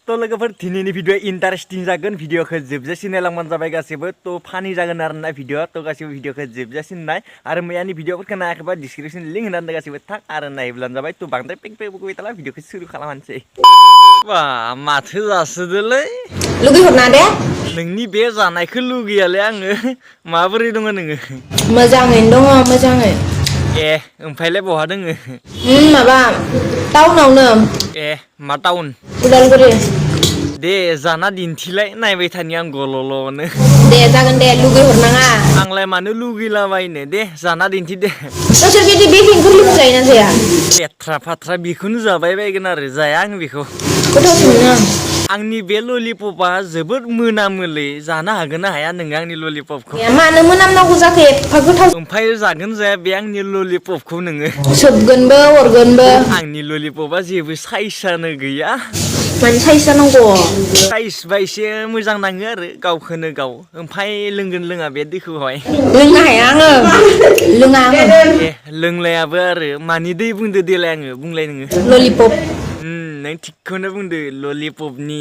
तो लोगोफोर दिनैनि भिडिअ इन्टारेस्टिं जागोन भिडिअखौ जोबजासिम नायलांबानो जाबाय गासैबो तो फानि जागोन आरोना भिडिअ तो गासैबो भिडिअखौ जोबजासिम नाय आरो मैयानि भिडिअफोरखौ नायाखैबा डिसक्रिपसन लिंक होनानै गासैबो थाग आरो नायब्लानो जाबाय तो बांद्राय पेक पेक बुगुबाय थाला भिडिअखौ सुरु खालामनोसै बा माथो जासोदोलै लुगैहरना दे नोंनि बे जानायखौ लुगैयालै आङो माबोरै दङ नोङो मोजाङैनो दङ मोजाङै ए ओमफ्रायलाय बहा दोङो माबा टाउनावनो ए मा टाउन उदालगुरि दे जाना दिन्थिलाय नायबाय थानि आं गल'ल'नो दे जागोन दे लुगैहरनाङा आंलाय मानो लुगैलाबायनो दे जाना दिन्थि दे नोंसोर बिदि बेकिं गोरलैखौ जायोना जाया लेथ्रा फाथ्रा बेखौनो जाबाय बायगोन आरो जाया आं बेखौ गोथावसो मोनो आंनि बे ललिपपा जोबोद मोनामोलै जानो हागोन ना हाया नोङो आंनि ललिपपखौ मानो मोनामनांगौ जाखो एफा गोथाव ओमफ्राय जागोन जाया बे आंनि ललिपपखौ नोङो सोबगोनबो हरगोनबो आंनि ललिपपा जेबो साइजआनो गैया माने साइज जानांगौ साइजबा एसे मोजां नाङो आरो गावखौनो गाव ओमफ्राय लोंगोन लोङा बे दैखौहाय लोंनो हाया आङो लोङा आङो ए लोंलायाबो आरो मानि दै बुंदो देलाय आङो बुंलाय नोङो ललिपप नों थिगखौनो बुंदो ललिपपनि